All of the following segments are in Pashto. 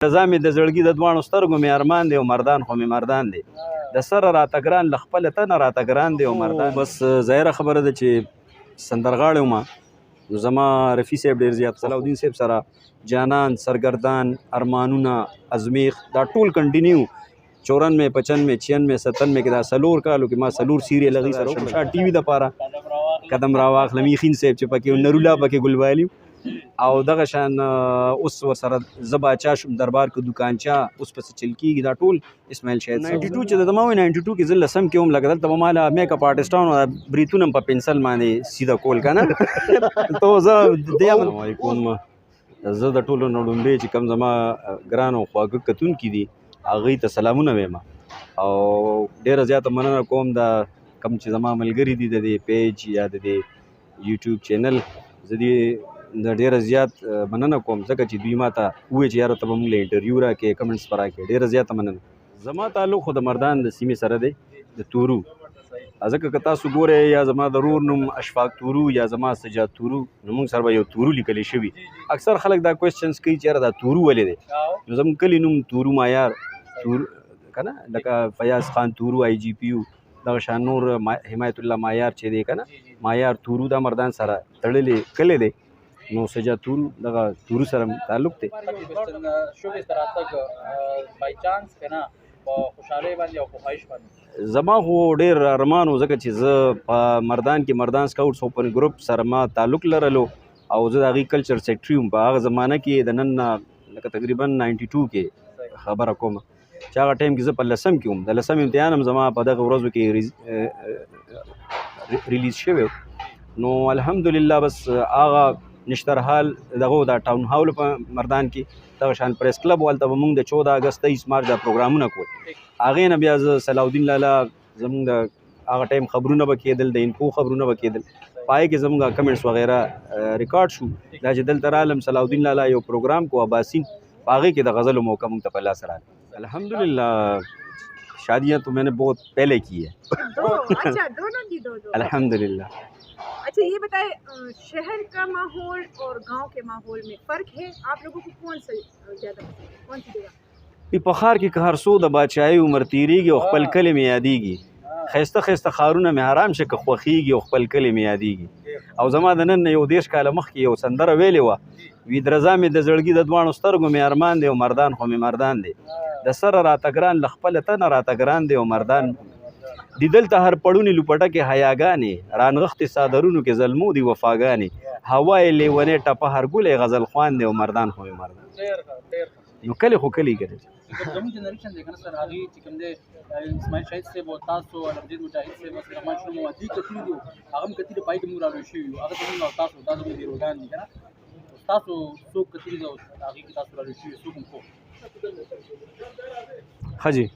رضا مې د زړګي د دواړو سترګو مې ارمان دی او مردان خو مې مردان دی، د سره راته ګران له خپله تنه راته ګران دی او مردان. بس ظاهره خبره ده چې سندرغاړی وم، نو زما رفیع صاحب ډېر زیات، صلاح الدین صاحب سره جانان، سرګردان، ارمانونه، ازمیخ، دا ټول کنټینیو چورن مې، پچن مې، چین مې، ستن مې کې دا څلور کالو کې ما څلور سیریل هغې سره وکړل. شمشاد ټي وي دپاره قدم راواخله، میخین صاحب چې پکې نرولا پکې ګلوالي او دغه شان اوس ورسره زه باچا شوم، دربار کې دکانچا اوس پسې چل کېږي، دا ټول اسماعیل شاهد صاحب. 92 چې د ما وایي 92 کې زه لسم کې وم، لکه دلته به ما له میک اپ آرټسټانو بریتونه هم په پنسل باندې سیده کول که نه. ته زه دې السلام علیکم. زه د ټولو نه ړومبی چې کوم زما ګران او خواږه کتونکي دي هغوی ته سلامونه وایم او ډېره زیاته مننه کوم د کوم چې زما ملګري دي د دې پیج یا د دې یوټیوب چینل، زه دې د ډېره زیات مننه کوم، ځکه چې دوی ما ته ووایي چې یاره ته به موږ له انټرویو راکړې، کمنټس به راکړې. ډېره زیاته مننه. زما تعلق خو د مردان د سیمې سره دی، د تورو، ځکه که تاسو ګورئ یا زما د ورور نوم اشفاق تورو یا زما سجاد تورو، نو موږ سره به یو تورو لیکل شوي. اکثر خلک دا کوېسچنز کوي چې یاره دا تورو ولې دی، نو زموږ کلي نوم تورو مایار تور که نه، لکه فیاض خان تورو آی جی پي یو، دغه شان نور حمایت الله مایار چې دی که نه، مایار تورو دا مردان سره تړلی کلی دی، نو سجاد تورو دغه تورو سره تعلق دی. زما خو ډېر ارمان و، ځکه چې زه په مردان کې مردان سکاوټس اوپن ګروپ سره ما تعلق لرلو او زه د هغې کلچر سیکرټري وم په هغه زمانه کې، د نن نه لکه تقریبا 92 کې خبره کوم چې هغه ټایم کې زه په لسم کې وم، د لسم امتحان هم زما په دغه ورځو کې ریلیز شوی. نو الحمدلله بس هغه نشترحال دغه دا ټاون هال په مردان کې دغه شان پریس کلب والته به موږ د 14 اګست 23 مارچ دا پروګرامونه کول. هغې نه بیا زه صلاح الدین لالا زموږ د هغه ټایم خبرونه به کېدل، د انکو خبرونه به کېدل، په هغې کې زموږ کمنټس وغیره ریکارډ شو. دا چې دلته رالم صلاح الدین لالا یو پروګرام کو اباسین، په هغې کې د غزلو موقع موږ ته په لاس راغله. الحمدللہ شادیاں تو میں نے بہت پہلے کی ہے۔ دو، اچھا دونوں کی دو دو۔ الحمدللہ۔ اچھا یہ بتائیں شہر کا ماحول اور گاؤں کے ماحول میں فرق ہے، آپ لوگوں کو کون سا زیادہ پسند ہے، کون سی جگہ؟ په ښار کې که هر څو د باچایۍ عمر تېرېږي او خپل کلی مې یادېږي، ښایسته ښایسته ښارونه مې حرام شه که خوښېږي او خپل کلی مې یادېږي. او زما د نن نه یو 30 کاله مخکې یو سندره ویلې وه، وي درزا مې د زړګي د دواړو سترګو مې ارمان دی او مردان خو مې مردان دی، د سره راته ګران له خپله تنه راته ګران دی او مردان دي. دلته هر پړوني لوپټه کې حیاګانې رانغښتې، څادرونو کې زلمو دي وفاګانې، هوا یې لیونی ټپه هر ګلی غزل خوان دی او مردان خو مې مردان. نو کلی خو کلی کړي. زموږ جنریشن دی که نه سر، هغې چې کوم دی اسماعیل شاهد صاحب او تاسو علمزید مجاهد صاحب رحمان شنو دې کتلي دي، هغه هم کتلي، په هغې کې موږ رالوی شوي یو، هغه زموږ او تاسو دا زموږ هیروګان دي که نه. تاسو څوک کتلي دي او هغې کې تاسو رالوی شوي څوک هم خو؟ ښه جي،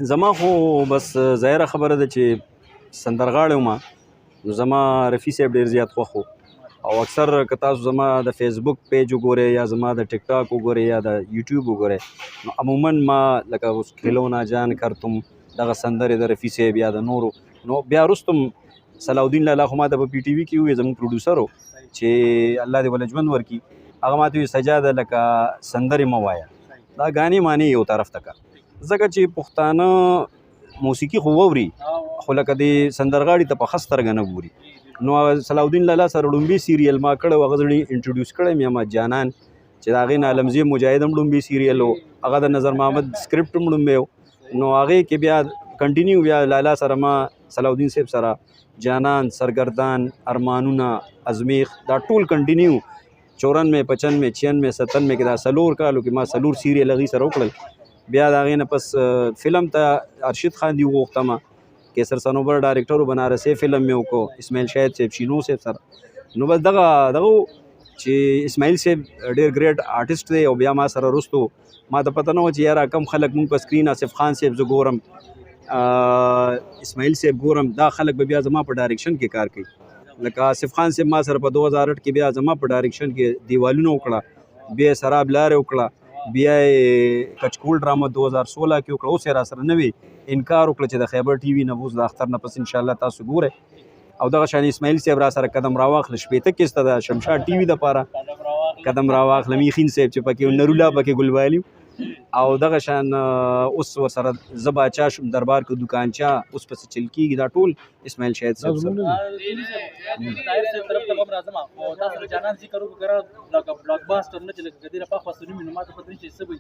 زما خو بس ظاهره خبره ده چې سندرغاړی وم، نو زما رفیع صاحب ډېر زیات خوښ و او اکثر که تاسو زما د فیسبوک پیج وګورئ یا زما د ټیک ټاک وګورئ یا د یوټیوب وګورئ، نو عموما ما لکه اوس کھلونا جان کر تم دغه سندرې د رفیع صاحب یا د نورو. نو بیا وروسته صلاح الدین لالا خو ما ته په پي ټي وي کې وویل، زموږ پروډیوسر و چې الله دې وله ژوند ورکړي، هغه ما ته وویل سجاده لکه سندرې مه وایه، دا ګانې مانې یو طرف ته که، ځکه چې پښتانه موسیقي خو واوري خو لکه دې سندرغاړي ته په ښه سترګه نه ګوري. نو صلاح الدین لالا سره ړومبی سیریل ما کړی و، هغه زه انټروډیوس کړی مې ما جانان، چې د هغې نه عالمزی مجاهد هم ړومبی سیریل و، هغه د نظر محمد سکرپټ هم ړومبی و. نو هغې کې بیا کنټینیو بیا لالا سره ما صلاح الدین صاحب سره جانان، سرګردان، ارمانونه، ازمیخ، دا ټول کنټینیو چورن مې، پچن مې، چین مې، ستن مې کې دا څلور کالو کې ما څلور سیریل هغې سره وکړل. بیا د هغې نه پس فلم ته ارشد خان دی وغوښته ما، کیسر صنوبر ډایرکټر و، بنارسې فلم مې وکړو اسماعیل شاهد صاحب شینو صاحب سره. نو بس دغه دغه چې اسماعیل صاحب ډېر ګریټ آرټسټ دی او بیا ما سره وروستو ما ته پته نه وه چې یاره کم خلک مونږ په سکرین آصف خان صاحب زه ګورم، اسماعیل صاحب ګورم، دا خلک به بیا زما په ډایرکشن کې کار کوي. لکه آصف خان صاحب ما سره په 2008 کې بیا زما په ډایرکشن کې دیوالونه وکړه، بیا یې سراب لارې وکړه، بیا یې کچکول ډرامه 2016 کې وکړه. اوس یې را سره نوې انکار وکړه چې د خیبر ټي وي نه اوس د اختر نه پس انشاءالله تاسو ګورئ. او دغه شان اسماعیل صاحب را سره قدم راواخله 60 قسطه د شمشاد ټي وي دپاره. قدم را واخله میخین صاحب چې پکې نرولا پکې ګلوالي او دغه شان اوس ورسره زه باچا شوم دربار کې دکانچا اوس پسې چل کېږي. دا ټول اسماعیل شاهد صاحب سره. طاهر صاحب طرف ته هم راځم، خو تاسو د جانان ذکر وکړه لکه بلاک باستر نه چې لکه دې په خاص نوم، نو ماته پته نشي څه وي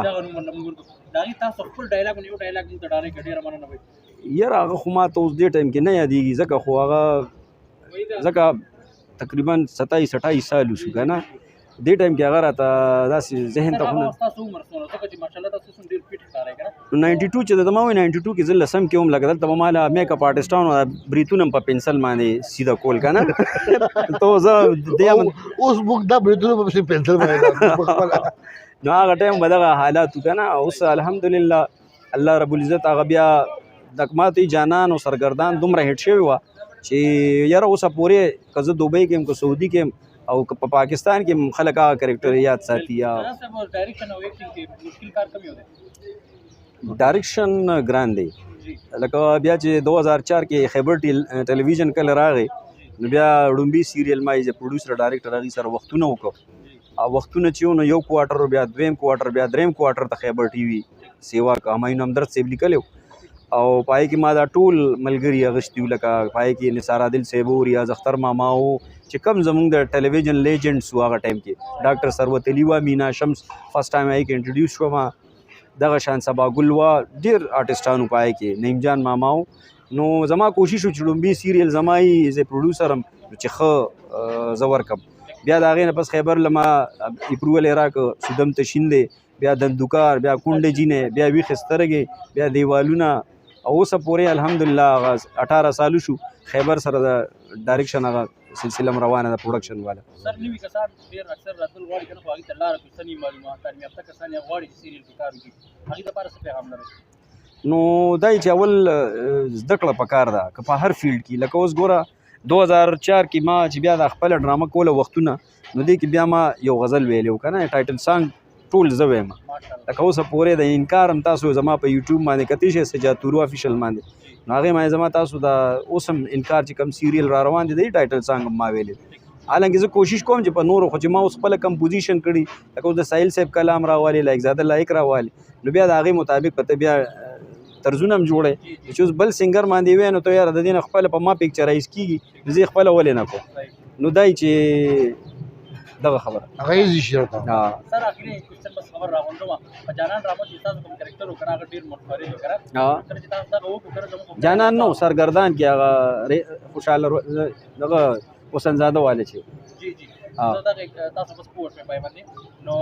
دا نوم نه موږ ورکو. دا غي تاسو خپل ډایلاګ، یو ډایلاګ موږ ته ډالۍ کړ، ډیره مننه وي. یاره هغه خو ماته اوس دې ټایم کې نه یادېږي، ځکه خو هغه ځکه تقریبا 27 28 سال وشو که نه، دې ټایم کې هغه راته داسې ذهن ته خو نه. تاسو عمر څومره؟ ځکه چې ماشاءالله تاسو څومره ډیر فټ ښکارئ که نه. 92 چې د ما وایي 92 کې زه لسم کې وم، لکه دلته به ما له میک اپ آرټسټانو بریتونه هم په پنسل باندې سیده کول که نه، ته زه دې اوس موږ دا بریتونه په پنسل باندې. نو هغه ټایم به دغه حالات وو که نه. اوس الحمدلله الله رب العزت هغه بیا د ماته جانان او سرګردان دومره هټ شوی وه چې یاره اوسه پورې که زه دوبۍ کې یم که سعودي کې یم او که په پاکستان کې خلک هغه کرکټر یاد ساتي. یا ډایریکشن او اکټینګ کې مشکل کار کوم یو دی؟ ډایریکشن ګران دی، لکه بیا چې 2004 کې خیبر ټلویزیون کله راغی نو بیا ړومبی سیریل ما یې پروډوسر ډایریکټر هغې سره وختونه وکړو، او وختونه چې نو یو کوارټر بیا دویم کوارټر بیا دریم کوارټر ته خیبر ټي وي سیوا کا همایون همدرد صاحب لیکلی او پای کې ما دا ټول ملګري اغشتي وو، لکه پای کې نثار عادل صاحب و، ریاض اختر ماما و، چې کم زمونږ د ټلویزیون لیجنډس وو هغه ټایم کې، ډاکټر ثروت علي وه، مینا شمس فرست ټایم هغې کې انټروډیوس شوم، دغه شان سبا ګل وه، ډېر آرټسټانو پای کې، نعیم جان ماما و. نو زما کوشش و چې لومبی سیریل زما یې از اے پروډوسر هم چې ښه زه ورکړم. بیا د هغې نه پس خیبر له ما اپروول یې راکړ، سودم تشین دی، بیا دندوکار، بیا کونډې جینې، بیا ویښې سترګې، بیا دیوالونه، او اوسه پورې الحمدلله هغه 18 سال شو خیبر سره د ډایریکشن هغه سلسله هم روانه ده پروډکشن والا. سر نوي کسان ډېر اکثر راتلل غواړي که نه، خو هغوی ته لاره کوڅه نه معلومه، تعلیم یافته کسان یې غواړي چې سیریل کې کار وکړي، هغوی دپاره څه پیغام لرئ؟ نو دا چې اول زده کړه پکار ده که په هر فیلډ کې، لکه اوس ګوره 2004 کې ما چې بیا دا خپله ډرامه کوله وختونه، نو دې کې بیا ما یو غزل ویلی و که نه، ټایټل سانګ ټول زه وایم، لکه اوسه پورې د انکار هم تاسو زما په یوټیوب باندې کتی شئ سجاد تورو افیشل باندې، نو هغې باندې زما تاسو دا اوس هم انکار چې کوم سیریل را روان دی د ټایټل سانګ هم ما ویلی. حالانکه زه کوشش کوم چې په نورو، خو چې ما اوس خپله کمپوزیشن کړي، لکه اوس د ساحل صاحب کلام راوالي، لایق زاده لایق راوالي، نو بیا د هغې مطابق به ته بیا طرزونه هم جوړې، چې اوس بل سنګر باندې وې نو ته یاره د دې نه خپله په ما پکچرایز کېږي، زه یې خپله ولې نه کوم. نو دا چې دغه خبره هغه یې شي راته. سر اخري کوېشن بس خبر راغونډوم، په جانان ډرامه کې تاسو کوم کرکټر وکړ هغه ډېر منفرد وکړه، کله چې تاسو دغه وکړو کله زموږ جانان نو سرګردان کې هغه خوشحاله دغه حسنزاده والے چې جی جی زه دغه تاسو بس پوه شوئ پای باندې. نو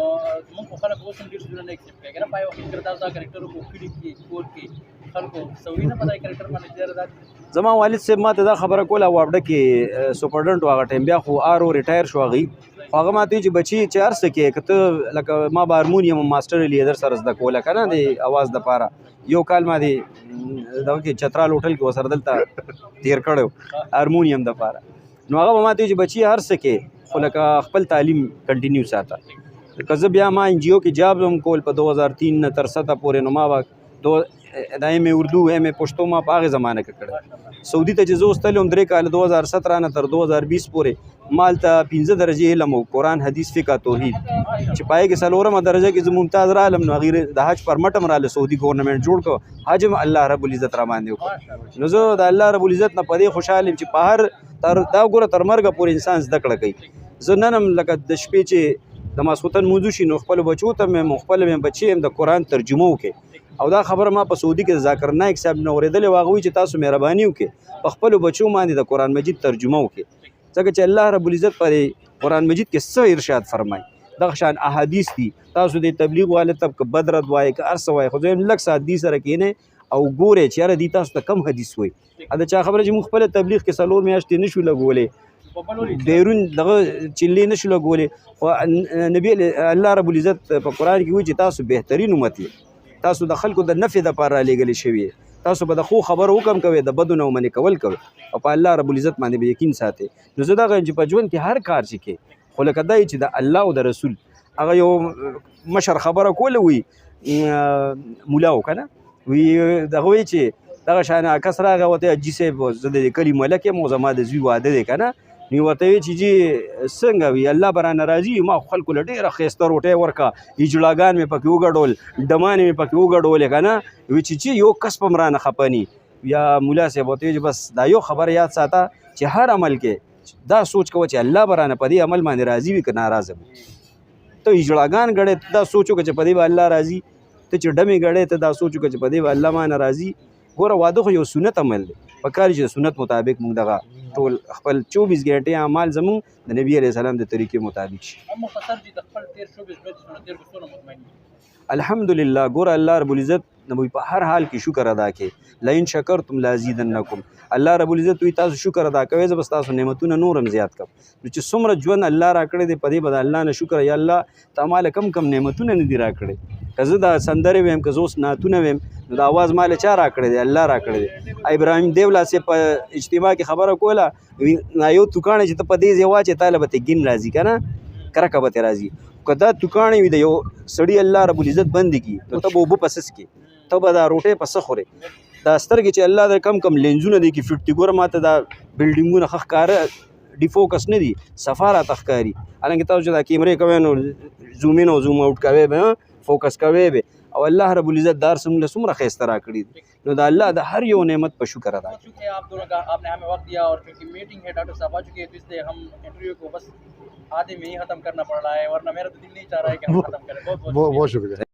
زموږ خو خلک اوس هم ډېر څیزونه نه اکسپټ کوي که نه، پای وخت کې تاسو دا کرکټر وکړو کلي کې کور کې خلکو سوي نه په دا کرکټر باندې ډېر دا. زما والد صاحب ما ته دا خبره کوله، واپډه کې سپرډنټ و هغه ټایم، بیا خو آر او ریټایر شو هغوی، خو هغه ما ته ویل چې بچي چې هر څه کې که ته لکه ما به هارمونیم ماسټر لیدر سره زده کوله که نه د اواز دپاره، یو کال ما د دغه کې چترال هوټل کې ورسره دلته تېر کړی و هارمونیم دپاره، نو هغه به ما ته ویل چې بچي هر څه کې خو لکه خپل تعلیم کنټینیو ساته. که زه بیا ما این جی او کې جاب هم کول په 2003 نه تر 7 پورې، نو ما به دا ایم ای اردو ایم ای پښتو ما په هغې زمانه کې کړی. سعودي ته چې زه اوس تللی وم 3 کاله 2017 نه تر 2020 پورې، ما هلته 5 درجې علم و، قرآن حدیث فقه توحید، چې په هغې کې څلورمه درجه کې زه ممتاز رالم، نو هغې د حج پرمټ هم راله سعودي ګورنمنټ جوړ کړ، حج هم الله رب العزت را باندې وکړ. نو زه د الله رب العزت نه په دې خوشحال یم چې په هر تر دا ګوره تر مرګه پورې انسان زده کړه کوي. زه نن هم لکه د شپې چې د ماسخوتن لمونځ وشي نو خپلو بچو ته مې هم خپله مې بچي هم د قرآن ترجمه وکړي. او دا خبره ما په سعودي کې د ذاکر نایک صاحب نه اورېدلې وه، هغه وایي چې تاسو مهرباني وکړئ په خپلو بچو باندې د قرآن مجید ترجمه وکړئ، ځکه چې الله رب العزت په دې قرآن مجید کې څه ارشاد فرمایي، دغه شان احادیث دي. تاسو دې تبلیغ والے ته که بد رد وایي که هر څه وایي، خو زه وایم لږ ساعت دې سره کښېنئ او ګورئ چې یاره دې تاسو ته کم حدیث وایي. دا چا خبره چې موږ خپله تبلیغ کې 4 میاشتې نه شو لګولی، بیرون دغه چلې نه شو لګولی، خو نبی الله رب العزت په قرآن کې وایي چې تاسو بهترین امت یئ، تاسو د خلکو د نفع دپاره رالیږل شوي یئ، تاسو به د ښو خبرو حکم کوئ، د بدو نه منع کول کوئ، او په الله رب العزت باندې به یقین ساتئ. نو زه دغه یم چې په ژوند کې هر کار چې کوې، خو لکه دا چې د الله او د رسول هغه یو مشر خبره کوله وي مولا و که نه وي، دغه وایي چې دغه شان کس راغی ورته حاجي صاحب زه د دې کلي ملک یم او زما د زوی واده دی که نه، نو ورته وی چې جی څنګه وی، الله به رانه راضي، ما خو خلکو له ډېره ښایسته روټۍ ورکړه، اجړاګان مې پکې وګډول، ډمانې مې پکې وګډولې که نه، وی چې جی یو کس به هم رانه خفه ني. یا مولا صاحب ورته وی چې بس دا یو خبره یاد ساته چې هر عمل کې دا سوچ کوه چې الله به رانه په دې عمل باندې راضي وي که ناراضه وي. ته اجړاګان ګړې، ته دا سوچ وکړه چې په دې به الله راضي، ته چې ډمې ګړې ته دا سوچ وکړه چې په دې به الله ما نه راضي. ګوره واده خو یو سنت عمل دی، په کار چې د سنت مطابق موږ دغه ټول خپل 24 ګنټې اعمال زموږ د نبی علیه السلام د طریقې مطابق شي. هم مختصر دي د خپل تیر شوبې ژوند چې څومره تیر کړو، څومره مطمئن یو؟ الحمدلله. ګوره الله رب العزت نو په هر حال کې شکر ادا کړي، لئن شکرتم لازیدنکم. الله رب العزت وی تاسو شکر ادا کوئ، زه به ستاسو نعمتونه نور هم زیات کړم. نو چې څومره ژوند الله راکړی دی په دې به د الله نه شکر، یا الله تا ماله کم کم نعمتونه نه دي راکړي. که زه دا سندرې ویم، که زه اوس نعتونه ویم، نو دا اواز ماله چا راکړی دی؟ الله راکړی دی. ابراهیم دیولا صاحب په اجتماع کې خبره کوله، وی نا یو توکاڼی چې ته په دې ځای واچې تا له به ترې ګین راځي که نه، کرکه به ترې راځي. که دا توکاڼی وي د یو سړي الله رب العزت بندي کړي، نو ته به اوبه په څه څکې، ته به دا روټۍ په څه خورې؟ دا سترګې چې الله د کم کم لینزونه دی کې فټ دي، ګوره ما ته دا بلډینګونه ښه ښکاره ډیفوکس نه دي، صفا راته ښکاري. حالانکه تاسو چې دا کیمرې کوئ نو زوم ان او زوم اوټ کوئ به، فوکس کوئ به، او الله رب العزت دا هر څه موږ له څومره ښایسته راکړي دي. نو د الله د هر یو نعمت په شکر ادا بہت شکریہ آپ دونوں کا، آپ نے ہمیں وقت دیا، اور چونکہ میٹنگ ہے ڈاکٹر صاحب آ چکے ہیں تو اس لیے ہم انٹرویو کو بس آدھے میں ہی ختم کرنا پڑ رہا ہے، ورنہ میرا تو دل نہیں چاہ رہا ہے کہ ہم ختم کریں. بہت بہت بہت شکریہ.